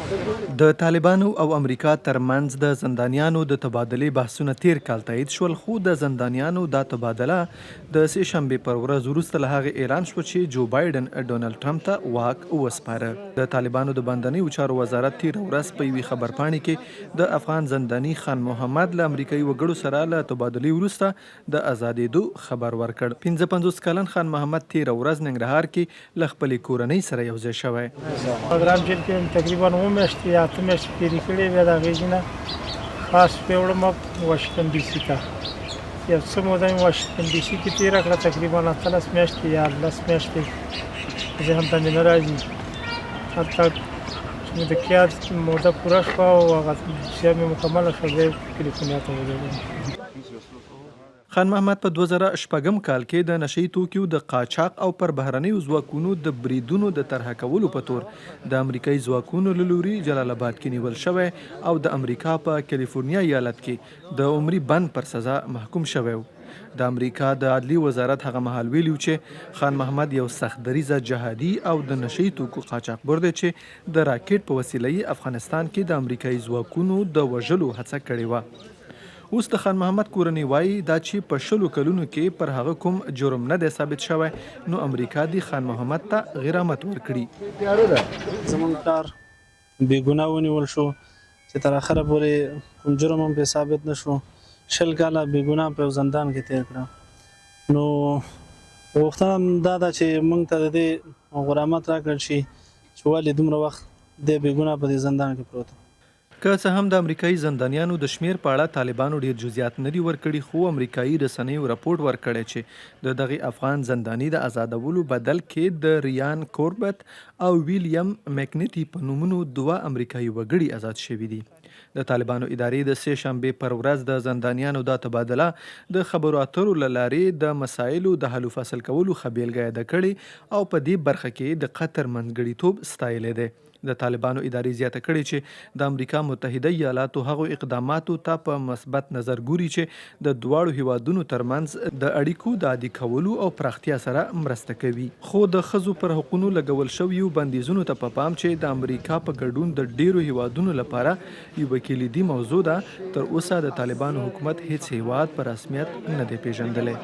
د طالبانو او امریکا ترمنځ د زندانیانو د تبادلې بحثونه تېر کال تایید شول، خو د زندانیانو دا تبادله د سې شنبې پر ورځ وروسته له هغې اعلان شوه چې جو بایډن ډونالډ ټرمپ ته واک وسپاره. د طالبانو د باندنیو چارو وزارت تېره ورځ په یوې خبرپاڼې کې د افغان زنداني خان محمد له امریکايي وګړو سره له تبادلې وروسته د ازادېدو خبر ورکړ. 55 کلن خان محمد تېره ورځ ننګرهار کې له خپلې کورنۍ سره یوځای شوی. بګرام جیل کې مې تقریبا اووه میاشتې یا اته میاشتې تېرې کړې، بیا د هغې ځای نه خاص ویوړم واشنګټن ډي سي ته. یو څه موده مې واشنګټن ډي سي کې تېره کړه، تقریبا 18 میاشتې یا لس میاشتې ذهن ته مې نه راځي. هلته چې مې د قیاد موده پوره شوه او هغه دوسیه مې مکمله شوه، بیا یې کلیفورنیا ته ولېږلم. خان محمد په 2006 کال کې د نشه يي توکيو د قاچاق او پر بهرنيو ځواکونو د بريدونو د طرحه کولو په تور د امريکايي ځواکونو له لوري جلال اباد کې نيول شوی او د امريکا په کليفورنيا ايالت کې د عمري بند پر سزا محکوم شوی و. د امريکا د عدلي وزارت هغه مهال ويلي و چې خان محمد يو سخت دريځه جهادي او د نشه يي توکو قاچاقبر دی چې د راکټ په وسيله يې افغانستان کې د امريکايي ځواکونو د وژلو هڅه کړې وه. اوس د خان محمد کورنۍ وايي، دا چې په شلو کلونو کې پر هغه کوم جرم نه دی ثابت شوی، نو امریکا دې خان محمد ته غرامت ورکړي. زموږ پلار بې ګناه ونیول شو چې تر اخره پورې کوم جرم هم پرې ثابت نه شو، 20 کاله بې ګناه په یو زندان کې تېر کړه، نو غوښتنه دا ده چې موږ ته د دې غرامت راکړل شي چې ولې دومره وخت دی بې ګناه په دې زندان کې پروت و. که څه هم د امریکايي زندانیانو د شمېر په اړه طالبانو ډېر جزیات نه دي ورکړي، خو امریکايي رسنیو رپوټ ورکړی چې د دغه افغان زنداني د ازادولو بدل کې د ریان کوربت او ویلیم مکنیتي په نومونو دوه امریکايي وګړي ازاد شوي دي. د طالبانو ادارې د سې شنبې پر ورځ د زندانیانو دا تبادله د خبرو اترو له لارې د مسایلو د حل و فصل کولو ښه بېلګه یاده کړې او په دې برخه کې د قطر منځګړیتوب ستایلی دی. د طالبانو ادارې زیاته کړې چې د امریکا متحده ایالاتو هغو اقداماتو ته په مثبت نظر ګوري چې د دواړو هیوادونو ترمنځ د اړیکو د عادي کولو او پراختیا سره مرسته کوي. خو د ښځو پر حقونو لګول شویو بندیزونو ته په پام چې د امریکا په ګډون د ډېرو هیوادونو لپاره یوه کلیدي موضوع ده، تر اوسه د طالبانو حکومت هیڅ هیواد په رسمیت نه دی پیژندلی.